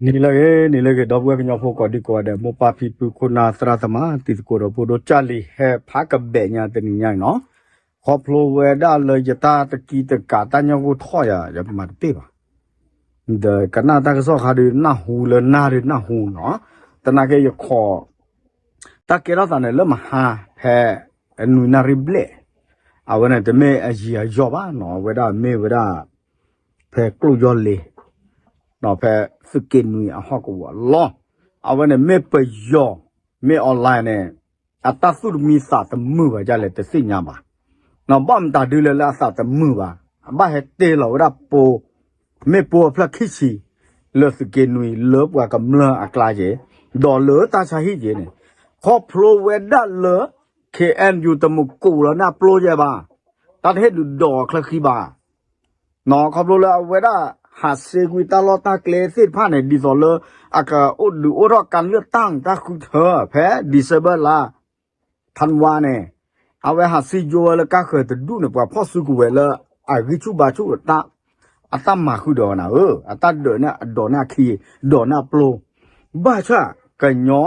နံၤလၢအဂ့ၤ နံၤလၢအဂ့ၤ ဒီပုၢ်ဝဲၢ်ကညီဖိကိးဒံကိးဂၤဒဲး မိၢ်ပၢ်ဖံဖု ခိၣ်နၢ်သရၣ်သမါ တံၤသကိးဒီးဖိဒိၣ် ကၢ်လံၤဟဲဖးကဘဲးညါတနံၤညါအံၤနီၤ, ခီဖျိဝဲဒၣ်လၢယတၢ်တကံတကး တၢ်ညၣ်ဂိၢ်ထီၣ်ယၤ ယမၤတပ့ၢ်ဘၣ်, ဒီးကနၣ်တၢ်ကစီၣ်ခါဒီး နၢ်ဟူလၢနၢ်ဒီးနၢ်ဟူနီၤ, သနာ်က့ယခိး တၢ်ကဲထီၣ်သးန့ၣ်လၢမဟါ ဖဲအနွံနၣ်ရံၣ်ဘျဲၣ်, အဝဲန့ၣ်တမ့ၢ်အယံာ်အယီၢ်ဘၣ်နီၤ, အဝဲဒၣ်မ့ၢ်ဝဲဒၣ် ဖဲကျိၣ်ယီၢ်လ့ ဖဲသုးက့နွံအဟီၣ်ကဝီၤအလီၢ်, အဝဲန့ၣ်မ့ၢ်ပယီၤ မ့ၢ် online န့ၣ် အတၢ်သူၣ်တမံသးတမုာ်ဘၣ်ဒ်လဲၣ်တသ့ၣ်ညါဘၣ်, ဘၣ်မတၤဒုလဲၣ်လၢအသးတမုာ်ဘၣ်, အဘၣ်ဟဲတ့ၢ်လီၤဝဲဒၣ်ပိ မ့ၣ်ပိအဖျၢၣ်ခံဆံ လၢသုးက့နွံလၢပှၤကမျၢၢ်အကျါက့ၤ, ဒီးလၢတၢ်ဆါဟံၣ်က့ၤန့ၣ်, ခီဖျိဝဲဒၣ်လၢ ခ့ၣ်အဲၣ်ယူၣ် တမုၢ်ကိၣ်လီၤန့ၢ်အပျိယဲဘၣ်, တၢ်တဟ့ၣ်ဒုးဒိးအချၢဃံဘၣ် နီၤ, ခီဖျိလၢအဝဲဒၣ် ဟးစ့ကွံာ်တၢ်လီၢ်တၢ်ကျဲသ့ၣ်တဖၣ်န့ၣ် ဒ်သိးလၢ အကအိၣ်ဒုးအိၣ်ထီၣ်ကၤလၢၢ်တၢ်တၢ်ဃုထၢ ဖဲ December လါ ထါနဝါန့ၣ်, အဝဲဟးစံယိဝဲလၢကါဃၢၤတဒူၣ်န့ၣ် ပှၤဖီၣ်စုကဝဲၤလၢ အဂံၢ်ဆူၣ်ဘါဆူၣ် အတၢ်မၤဃုာ်ဒီးနၤဧၢ, အတၢ်ဒၢးန့ၢ်အဒိးန့ၢ်အခံ ဒိးန့ၢ်အပျိ, ဘၣ်ဆၣ်ကညီ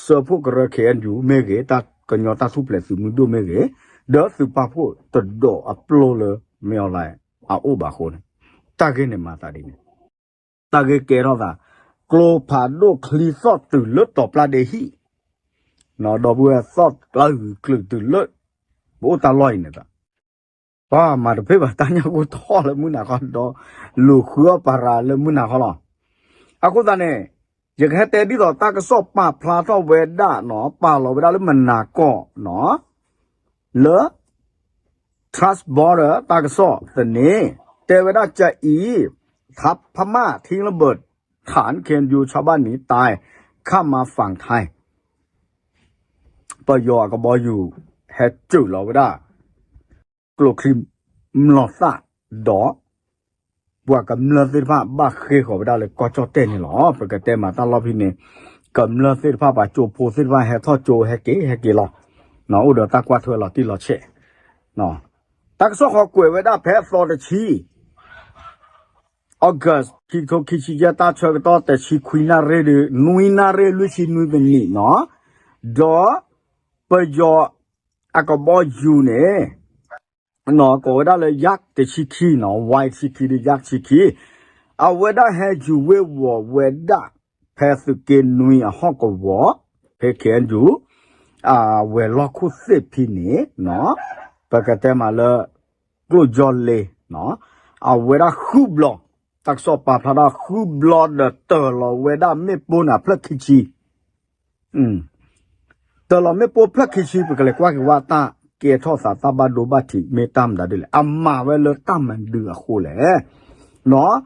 စၢဖှိၣ်ကရၢ ခ့ၣ်အဲၣ်ယူၣ် မ့ၢ်ဂ့ၤ, တၢ်ကညီတၢ်ထူၣ်ဖျဲးသုးမုၢ်ဒိၣ်မ့ၢ်ဂ့ၤ, ဒီးသုးပာ်ဖှိၣ်တဒိးအပျိလၢ မ့ၢ် online အအိၣ်ဘၣ်အဃိန့ၣ်, တၢ်ဂ့ၢ်န့ၣ်မၤသးဒ်န့ၣ်, တၢ်ဂ့ၢ်ကဲထီၣ်သး, ကျိဖးဒိၣ်ချံသီၣ်တုၤလၢတီၤပျၢ်ဒ့ဟံၣ်, ဒီပုၢ်ဝဲၢ်သီၣ်ကျါဂုာ်ကျုာ်တုၤလၢ ပအိၣ်တၢ်လီၢ်အံၤန့ၣ်သး ပှၤမၤတပ့ၢ်ဘၣ် တၢ်ညၣ်ဂိၢ်ထီၣ်လၢမုၢ်နၤခီဒီး လူၤဃုအီၣ်ပၤရၤလၢမုၢ်နၤခီလီၤ. အဃိသတးန့ၣ် ယကဟဲတဲဒ်သိးတၢ်ကစီၣ်ပာ်ဖျါထီၣ်ဝဲဒၣ်နီၤ, ပာ်လီၤဝဲဒၣ်လၢမုၢ်နၤကီၢ်နီၤ, လၢ Trust Border တၢ်ကစီၣ်သန့ၣ် တဲဝဲဒၣ်ကအံၤ, ထါဖမၣ်ထံလၢဘၢၣ် ထၣ် ခ့ၣ်အဲၣ်ယူၣ် ဆါဘၣ်နံၤတၢ် ခၣ်မၤဖၣ်ထါ ပယီၤအကဘီယူၤ ဟဲစၢၢ်လီၤဝဲဒၣ် ကျိချံမျိာ်သၣ်ဒီး ပှၤကမျၢၢ်သ့ၣ်တဖၣ်ဘၣ်ဃ့ၢ်ဃီၤဝဲဒၣ်လၢကီၢ်ကၠီၣ်တဲၣ်န့ၣ်လီၤ. ပကတဲမးတၢ်လီၢ်ဖဲန့ၣ် ကမျၢၢ်သ့ၣ်တဖၣ် ပှၤကၠိဖိသ့ၣ်တဖၣ်ဟဲထီၣ်ကၠိဟဲက့ၤဟဲက့ၤလီၤ. အိၣ်ဒီးတၢ်ကွၢ်ထွဲလီၤတံၢ်လီၤဆဲး တၢ်ကစီၣ်ဃီကွဲးဝဲဒၣ်ဖဲအသီတဆံ August ခံကထိခံဆံယဲၢ် တၢ်ဆၢကတီၢ်တဆံခွံနၣ်ရံၣ်ဒီး နွံနၣ်ရံၣ်လွံၢ်ဆံနွံမံးနံးနီၤ, ဒီးပယီၤအကဘီယူၤန့ၣ် ကိးဝဲဒၣ်လၢ ယၣ်တဆံခံနီၤ, ဝဲတဆံခံဒီး ယၣ်တဆံခံ, အဝဲဒၣ်ဟဲယူၤဝ့ၤဝီၤဝဲဒၣ် ဖဲသုးက့နွံအဟီၣ်ကဝီၤ ဖဲ ခ့ၣ်အဲၣ်ယူၣ် ဝဲၤလီၢ်ခိၣ်သ့ၣ်ဖဲန့ၣ်နီၤ, ပကတဲမးလၢ ကျိၣ်ယီၢ်လ့ အဝဲဒၣ်ဃုဘျီ, တၢ်ကစီၣ်ပာ်ဖျါထီၣ်ဃုဘျီဒီးတၢၢ်လီၤဝဲဒၣ်မ့ၣ်ပိန့ၣ်ဖျၢၣ်ခံဆံ တၢၢ်လီၤမ့ၣ်ပိဖျၢၣ်ခံဆံ ပကလဲၤကွၢ်က့ၤဝဲတၢ်ကဲထီၣ်သး တၢ်ဘၣ်ဒိဘၣ်ထံးမ့ၢ်တၢ်မတၤဒ်လဲၣ်, အမၤဝဲလၢတၢ်မနုၤအဃိလဲၣ်.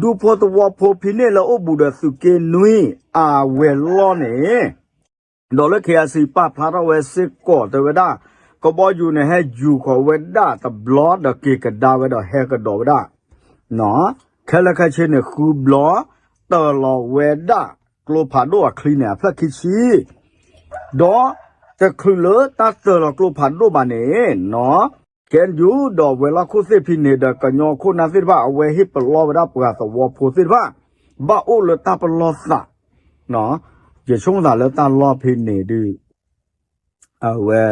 ဒူဖိသဝီဖိဖဲန့ၣ်လၢအိၣ်ဘူးဒီးသုးက့နွံအဝဲၤလီၢ်န့ၣ်, ဒီးလၢ ခ့ၣ်အဲၣ်စံၣ် ပာ်ဖျါထီၣ်ဝဲစ့ၢ်ကီးတဲဝဲဒၣ်, ကဘီယူၤန့ၣ်ဟဲယူၤဃီၤဝဲဒၣ်တဘျီဒီးက့ၤကဒါဝဲဒီးဟဲကဒီးဝဲဒၣ် ခဲလၢာ်ခဲဆ့န့ၣ်ဃုဘျီ, တၢၢ်လီၤဝဲဒၣ်ကျိဖးဒိၣ်အချံန့ၣ် အဖျၢၣ်ခံဆံ, ဒီးတချုးလၢတၢ်တၢၢ်လီၤကျိဖးဒိၣ်ဘၣ်န့ၣ်နီၤ, ခ့ၣ်အဲၣ်ယူၣ် ဒီးဝဲၤလီၢ်ခိၣ်သ့ၣ်ဖဲန့ၣ်ဒီး ကညီခိၣ်နၢ်သ့ၣ်တဖၣ် အဝဲဟ့ၣ်ပလီၢ်ဝဲဒၣ်ပှၤသဝီဖိသ့ၣ်တဖၣ် ဘၣ်အိၣ်လၢတၢ်ပလီၢ်သး, ယဆိကမိၣ်သးလၢတၢ်လီၢ်ဖဲန့ၣ်ဒီး အဝဲ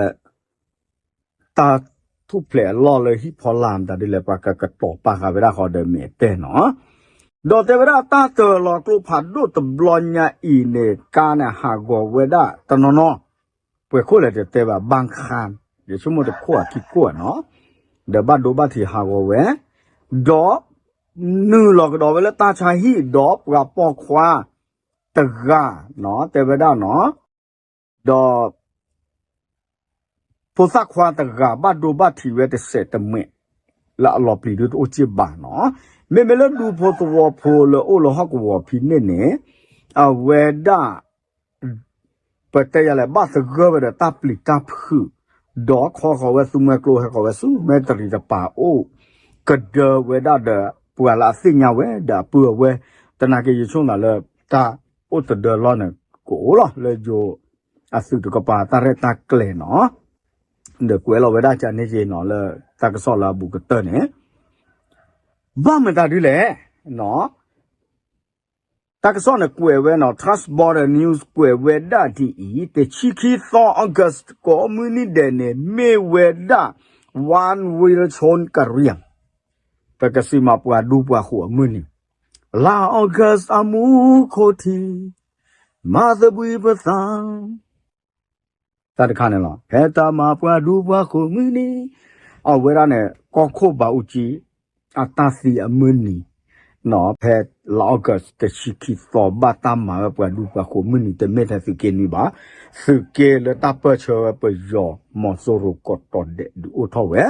တၢ်ထူၣ်ဖျဲးအလီၢ်လၢဟံၣ်ဖီလာ်မတၤဒ်လဲၣ် ပှၤကကတီၤပာ်ဃာ်ဝဲဒၣ်ဃီဒီးမ့ၢ်အတဲနီၤ, ဒီးတဲဝဲဒၣ်တၢ်တၢၢ်လီၤကျိဖးဒိၣ်တဘျီညါအံၤန့ၣ် ကါန့ၣ်ဟးဂီၤဝဲဒၣ်တနီၤနီၤ, ပှဲၤခိၣ်လဲၣ်တတဲဘၣ် ဘၣ်ခါ, ယဆိကမိၣ်တခိၣ်အခံခိၣ်နီၤ, ဒီးဘၣ်ဒိဘၣ်ထံးဟးဂီၤဝဲ, ဒီး နုာ်လီၤကဒီးဝဲလၢတၢ်ဆါဟံၣ်ဒီးပှၤပိာ်ခွါတဂၤနီၤ တဲဝဲဒၣ်နီၤ, ဒီး ဖိသၣ်ခွါတဂၤဘၣ်ဒိဘၣ်ထံးဝဲတစဲးတမှဲး လၢအလီၤပျံၤဒုတအိၣ်စ့ၢ်ဘၣ်နီၤ, မ့မ့ၢ်လၢဒူဖိသဝီဖိလၢအိၣ်လၢဟီၣ်ကဝီၤဖဲန့ၣ်န့ၣ်, အဝဲဒၣ် ပတဲယၤလဲၣ် ဘၣ်သဂၢၢ်ဝဲဒီးတၢ်ပျံၤတၢ်ဖုး, ဒီးခီဃီၤဝဲသူမှဲကျိ ဟဲဃီၤဝဲဆူမဲာ်တရံးတပၤအိၣ်, ကဒၢဝဲဒၣ်ဒီး ပှၤလၢအသ့ၣ်ညါဝဲဒီးအပုၢ်အဝဲၢ်, သနာ်က့ယဆိကမိၣ်သးလၢ တၢ်အိၣ်သဒၢလီၢ်န့ၣ် ကအိၣ်လီၤလၢယိၤ အသုးတကပၤတၢ်ရဲၣ်တၢ်ကျဲၤနီၤ, ဒီးကွဲးလီၤဝဲဒၣ်ကန့ၣ်က့နီၤ လၢတၢ်ကစီၣ်လၢအဘူးကတၢၢ်န့ၣ်, ဘၣ်မတၤဒ်လဲၣ်နီၤ တၢ်ကစီၣ်န့ၣ်ကွဲးဝဲနီၤ Trans Border News ကွဲးဝဲဒၣ်ဒ်အံၤ တဆံခံသီ August ကိးမုၢ်နံၤဒဲးန့ၣ် မ့ၢ်ဝဲဒၣ် One World Chon Kariang ပကစံးမးပှၤဒူပှၤဃိာ်အမုၢ်နံၤ လါ August အမူခိၣ်ထံး မၤသဘှံးပသး တၢ်တခါန့ၣ်လီၤ. ဖဲတၢ်မၤပှၤဒူပှၤဃိာ်မုၢ်နံၤ အဝဲဒၣ်န့ၣ် ကီၢ်ခိၣ်ဘးအူကၠံ အတၢ်သံအမုၢ်နံၤ ဖဲလါ August တဆံခံသီ ဘၣ်တၢ်မၤဝဲပှၤဒူပှၤဃိာ်မုၢ်နံၤ တမ့ၢ်ထဲသုးက့နွံဘၣ်. သုးက့လၢတၢ်ပၢၢ်ဆၢဝဲပယီၤ မီၤစိရိၤကိးတီၤဒဲးဒုးအိၣ်ထီၣ်ဝဲ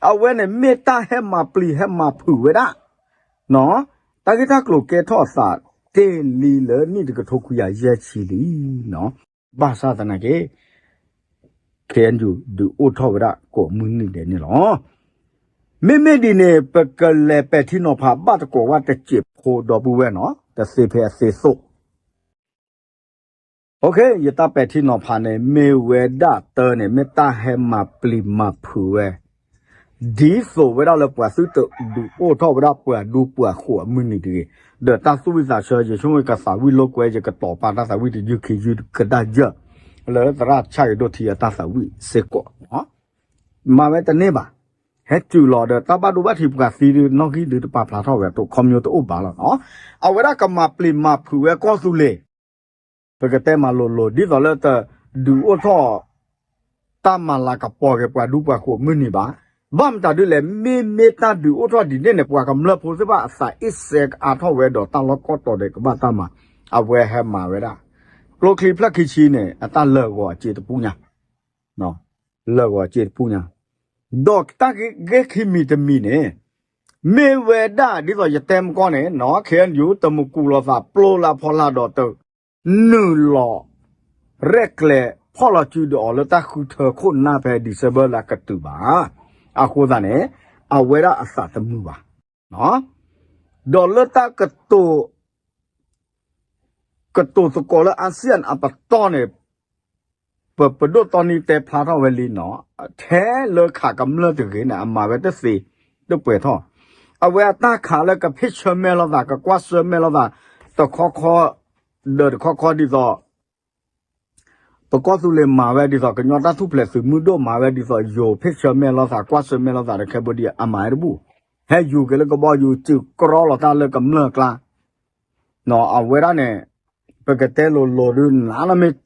အဝဲန့ၣ်မ့ၢ်တၢ်ဟဲမၤပျံၤဟဲမၤဖုးဝဲဒၣ် တၢ်ဂ့ၢ်တၢ်ကျိၤကဲထီၣ်အသးတ့ၢ်လံလၢနံၣ်တကထိခွံကယၤယဲၢ်ဆံလံ. ဘၣ်ဆၣ်သနာ်က့ ခ့ၣ်အဲၣ်ယူၣ် ဒုးအိၣ်ထီၣ်ဝဲဒၣ်ကိးမုၢ်နံၤဒဲးန့ၣ်လီၤ. မ့မ့ၢ်ဒ်န့ၣ် ပကလဲၤပဲာ်ထံနီၤဖးဘၣ်တကိးဝဲတစဲးဖိဒီပုၢ်ဝဲၢ်နီၤ တသ့ဖဲအသ့သိး ယတၢ်ပဲာ်ထံနီၤဖးန့ၣ် မ့ၢ်ဝဲဒၣ်တၢ်န့ၣ် မ့ၢ်တၢ်ဟဲမၤပျံၤမၤဖုးဝဲ ဒ်သိးဝဲဒၣ်လၢပှၤသုတဒုးအိၣ်ထီၣ်ဝဲဒၣ်ပှၤဒူပှၤဃိာ်အမုၢ်နံၤတဂ့ၤ. ဒီးတၢ်သူၣ်ဝံၣ်သးဆၢ ယဆိကမိၣ်ကသးဝံၣ်လိာ်ကွဲ ယကတီၤပာ်တၢ်သးဝံၣ်တယုၢ်ခံယုၢ်ကဒါယၢ် လၢသရၣ်ဆၣ်ဂ့ၤဒိၣ်ထံအတၢ်သးဝံၣ်စ့ၢ်ကီး မၤဝဲတန့ၢ်ဘၣ်. ဟဲတုၤလီၤဒီး တၢ်ဘၣ်ဒိဘၣ်ထံးပှၤသံဒုးနီၣ်ဂံၢ်ဒုးတပာ်ဖျါထီၣ်ဝဲ တိခီမညိတအိၣ်ဘၣ်လီၤနီၤ. အဝဲဒၣ်ကမၤပျံၤမၤဖုးဝဲကီၢ်သူလ့ၤ ပကတဲမၤလိၤလိၤ ဒ်သိးလၢတဒုးအိၣ်ထီၣ် တၢ်မၤလၤကပီၤက့ၤပှၤဒူပှၤဃိာ်မုၢ်နံၤဘၣ်. ဘၣ်မတၤဒ်လဲၣ် မ့မ့ၢ်တၢ်ဒုးအိၣ်ထီၣ်ဒ်န့ၣ်န့ၣ် ပှၤကမျၢၢ်ဖိသ့ၣ်တဖၣ်အသးအ့ၣ်စဲအါထီၣ်ဝဲဒီးတၢ်လီၢ်ကိးတီၤဒဲးကဘၣ်တၢ်မၤ အဝဲဟဲမၤဝဲဒၣ် ကျိချံဖျၢၣ်ခံဆံန့ၣ် အတၢ်လၢာ်ဂီၤအစ့တပူၤညါ လၢာ်ဂီၤအစ့တပူၤညါ ဒီးတၢ်ဂ့ၢ်ခံမံၤတမံၤန့ၣ် မ့ၢ်ဝဲဒၣ်ဒ်သိးယတဲမကီၢ်န့ၣ်နီၤ ခ့ၣ်အဲၣ်ယူၣ် တမုၢ်ကူၣ်လိာ်သးပျိလၢအဖီလာ်ဒီးတ နုာ်လီၤ ရဲၣ်ကျဲၤဖီၣ်လီၤစုဒီးအီၤလၢတၢ်ဃုထၢခိၣ်နၢ်ဖဲ December လၢအကတုၤဘၣ်. အဃိသတးန့ၣ် အဝဲဒၣ်အသးတမုာ်ဘၣ်. ဒီးလၢတၢ်ကတိၤ ကတိၤသကိးလၢ ASEAN အပတီၢ်န့ၣ် ပပဒိၣ်တီနံတဲဖျါထီၣ်ဝဲလံနီၤ ထဲလၢခးကမျၢၢ်တဂ့ၤန့ၣ် အမၤဝဲတသ့တပှဲၤထီၣ် အဝဲအတၢ်ခးလၢကဖ့ၣ်ဆၢမဲာ်လိာ်သး ကကွၢ်ဆၢမဲာ်လိာ်သး တခီခီ ဒီးတခီခီဒ်သိး ပကီၢ်သူလ့ၤမၤဝဲဒ်သိး ကညီတၢ်ထူၣ်ဖျဲးသုးမုၢ်ဒိၣ်မၤဝဲဒ်သိး ယိၤဖ့ၣ်ဆၢမဲာ်လိာ်သး ကွၢ်ဆၢမဲာ်လိာ်သးဒီး Cambodia အမၤဝဲတဘူၣ် ဟဲယူၤက့ၤလၢကဘီယူၤ စုးကြီလီၤတၢ်လၢကမျၢၢ်ကျါ အဝဲဒၣ်န့ၣ် ပကတဲလိၤလိၤဒုး နးနမ့ၢ်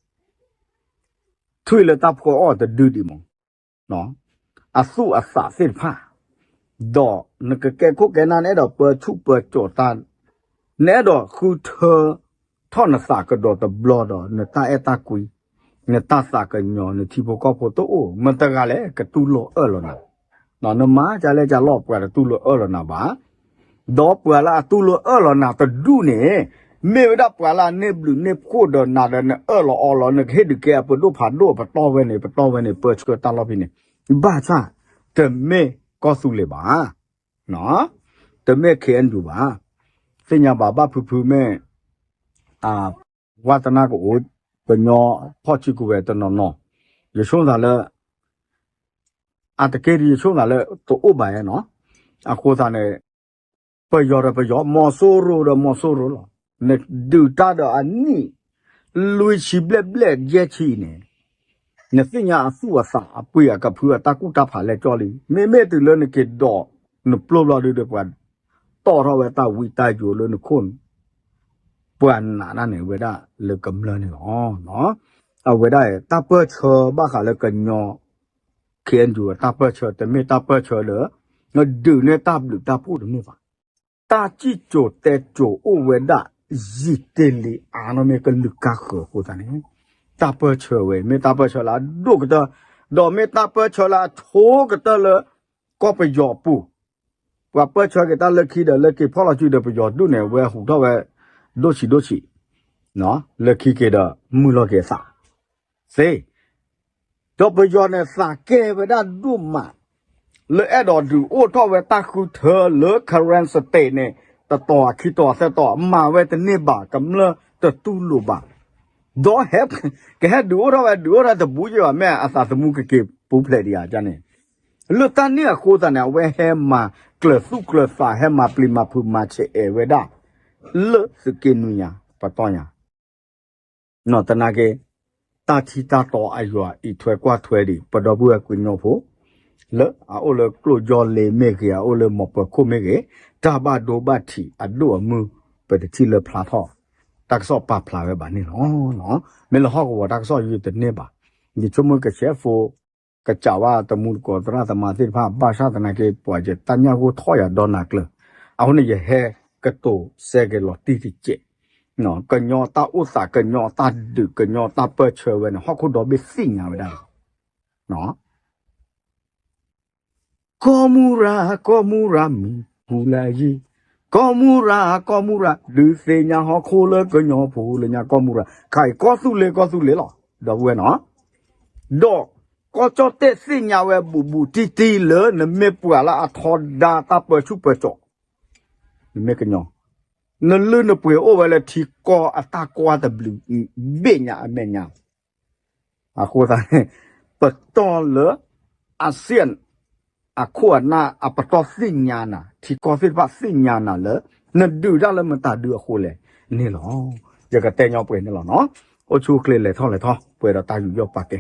ထွံၣ်လၢတၢ်ဖှီအီၣ်တဒုဒံးမး အသူၣ်အသးသ့ၣ်တဖၣ် ဒီးနကကဲခိၣ်ကဲနၢ် နအဲၣ်ဒိးပၢဆူၣ်ပၢစိးတၢ် နအဲၣ်ဒိးဃုထၢထီၣ်နသးကဒီးတဘျီဒီး နတၢ်အဲၣ်တၢ်ကွံ နတၢ်သးကညီၤ နထံဖိကီၢ်ဖိတအိၣ် မတၤတဂၤလဲၣ် ကတူၢ်လိာ်အၢၣ်လီၤနၤ နမၤကလဲၣ်ကလီၢ် ပှၤတတူၢ်လိာ်အၢၣ်လီၤနၤဘၣ် ဒီးပှၤလၢအတူၢ်လိာ်အၢၣ်လီၤနၤတဒူၣ်န့ၣ် မ့ၢ်ဝဲဒၣ်ပှၤလၢအန့ၢ်ဘျုးန့ၢ်ဖှိၣ်ဒီးနၤဒီး နအၢၣ်လီၤအီလီၤ နကဟ့ၣ်ဒုးကဲအပဒိၣ်ဖးဒိၣ်အပတီၢ်ဝဲန့ၣ် ပတီၢ်ဝဲန့ၣ် ပၢဆှၢတၢ်လီၢ်ဖဲန့ၣ် ဘၣ်ဆၣ် တမ့ၢ်ကီၢ်သူလ့ၤဘၣ် တမ့ၢ် ခ့ၣ်အဲၣ်ယူၣ် ဘၣ် သ့ၣ်ညါဘၣ် ဘၣ်ဖုဖုမ့ၢ် ဝါသနာကအိၣ် ကညီဖီၣ်စုကဝဲၤတနီၤနီၤ ယဆိကမိၣ်သးလၢ အတက့ၢ်ဒ်ယဆိကမိၣ်သးလၢ တအိၣ်ဘၣ်နီၤ အဃိသတးန့ၣ် ပယီၤဒီးပယီၤ မီၤစိရိၤဒီးမီၤစိရိၤလီၤ နဒုးတၢ်ဒီးအနံၣ် လွံၢ်ဆံဘျဲၣ်ဘျဲၣ်ယဲၢ်ဆံအံၤန့ၣ် နသ့ၣ်ညါအသူၣ်အသးအပှ့ၤအကဖုအတၢ်ကူၣ်တၢ်ဖးလဲၢ်ကၠီလံ မ့မ့ၢ်တုၤလၢနက့ၤဒိးနပျိဘျီဒုဒီးပှၤ တီၣ်ထီၣ်ဝဲတၢ်ဝံတၢ်ယိၤလၢနခိၣ် ပှၤနာ်တၢ်န့ၣ်ဝဲဒၣ်လၢကမျၢၢ်န့ၣ်လီၤ. အဝဲဒၣ်တၢ်ပၢၢ်ဆၢဘၣ်ဃးလၢကညီ ခ့ၣ်အဲၣ်ယူၣ် အတၢ်ပၢၢ်ဆၢ တမ့ၢ်တၢ်ပၢၢ်ဆၢလၢ နဒုးနဲၣ်တၢ်ဘျုးတၢ်ဖှိၣ်တမ့ၢ်ဘၣ်. တၢ်စံၣ်စိၤတဲစိၤအိၣ်ဝဲဒၣ် ယံာ်တ့ၢ်လံအါနီၢ်မ့ၢ်ကလုာ်ကါဃၢၤအဃိသတးန့ၣ် တၢ်ပၢၢ်ဆၢဝဲ မ့ၢ်တၢ်ပၢၢ်ဆၢလၢအဒိၣ်ကတၢၢ် ဒီးမ့ၢ်တၢ်ပၢၢ်ဆၢလၢအဆိကတၢၢ်လၢ ကီၢ်ပယီၤအပူၤ ပှၤပၢၢ်ဆၢက့ၤတၢ်လၢခံဒီးလၢက့ၤဖီၣ်လီၤစုဒီးပယီၤဒုးန့ၣ် ဝဲဟူးထီၣ်ဝဲ ဒိၣ်ဆံးဒိၣ်ဆံး လၢခံက့ၤဒီးမုၢ်လီၤက့ၤအသး သ့ ဒီးပယီၤန့ၣ်သးကဲဝဲဒၣ်ဒိၣ်မး လၢအဲၣ်ဒိးဒုးအိၣ်ထီၣ်ဝဲတၢ်ဃုထၢလၢ Karen State န့ၣ် တတီၤအခံတီၤအသၢတီၤ မၤဝဲတန့ၢ်ဘၣ် ကမျၢၢ်တတူၢ်လိာ်ဘၣ် ဒီးဟဲ ကဟဲဒုးအိၣ်ထီၣ်ဝဲ ဒုးအိၣ်ထီၣ်တဘူးယဘၣ် မ့ၢ်အသးသမူကက့ၤပူၤဖျဲးဒံးဧါန့ၣ် လၢတၢ်န့ၣ်အဃိသတးန့ၣ် အဝဲဟဲမၤကျၢၤသူၣ်ကျၢၤသး ဟဲမၤပျံၤမၤဖုးမၤဆဲးအဲၣ်ဝဲဒၣ် လၢသုးက့နွံညါ ပတီၢ်ညါ သနာ်က့ တၢ်ထံတၢ်တီအယွၤအံးထွဲကွၢ်ထွဲဒံး ပဒီပုၢ်ဝဲၢ်ကညီဖိ လၢအအိၣ်လၢကျိၣ်ယီၢ်လ့မ့ၢ်ဂ့ၤ အအိၣ်လၢမီၤပၢၤခိၣ်မ့ၢ်ဂ့ၤ တၢ်ဘၣ်ဒိဘၣ်ထံးအဒိၣ်အမုၢ် ပတထံၣ်လၢဖျါထီၣ် တၢ်ကစီၣ်ပာ်ဖျါဝဲဘၣ်န့ၣ်လီၤ. မ့ၢ်လၢဟီၣ်ကဝီၤတၢ်ကစီၣ်ယုၢ်တန့ၢ်ဘၣ်. ယဆိကမိၣ်ကဆဲးဖိ ကစးဝါတမူတကိးသရၣ်သမါသ့ၣ်တဖၣ် ဘၣ်ဆၣ်သနာ်က့ ပှၤယတၢ်ညၣ်ဂိၢ်ထီၣ်ယၤဒီနၤကျၢၤ အဃိန့ၣ် ယဟဲကတိၤစဲက့ၤလီၤတံၢ်တစဲး ကညီတၢ်အိၣ်သး ကညီတၢ်ဒုး ကညီတၢ်ပၢၢ်ဆၢဝဲန့ၣ် ဟီၣ်ခိၣ်ဒီဘ့ၣ်သ့ၣ်ညါဝဲဒၣ်လီၤ. ကီမူရၤ ကီမူရၤ မံၤဟူလၢအယံၤ, ကီမူရၤ ကီမူရၤ ဒုးသ့ၣ်ညါဟီၣ်ခိၣ်လၢကညီဖိလၢညါ ကီမူရၤ ခါအံၤ ကီၢ်သူလ့ၤ ကီၢ်သူလ့ၤလီၤ ဒီပုၢ်ဝဲၢ်နီၤ. ဒီးကီၢ်ကၠီၣ်တဲၣ်သ့ၣ်ညါဝဲဘူးဘူးတံၢ်တံၢ်လၢ နမ့ၢ်ပှၤလၢအထီဒါတၢ်ပၢဆူၣ်ပၢစိး, နမ့ၢ်ကညီ, နလုၢ်နပှ့ၤအိၣ်ဝဲလၢထံကီၢ်အတၢ်ကွၢ်တဘျုးဘ့ၣ်ညါအမဲာ်ညါ အဃိသတးန့ၣ် ပတီၢ်လၢ အစ့ၣ် အခိၣ်အနၢ် အပတီၢ်သ့ၣ်ညါနၤ ထံကီၢ်သ့ၣ်တဖၣ်သ့ၣ်ညါနၤလၢ နဒုးတၢ်လၢမတၤဒုအဃိလဲၣ်န့ၣ်လီၤ. ယကတဲညီပှဲၤန့ၣ်လီၤနီၤ. အိၣ်ဆူၣ်အိၣ်ချ့လဲၤထီၣ်လဲၤထီ ပှဲၤဒီးတၢ်ယူးယီၣ်ပာ်ကဲ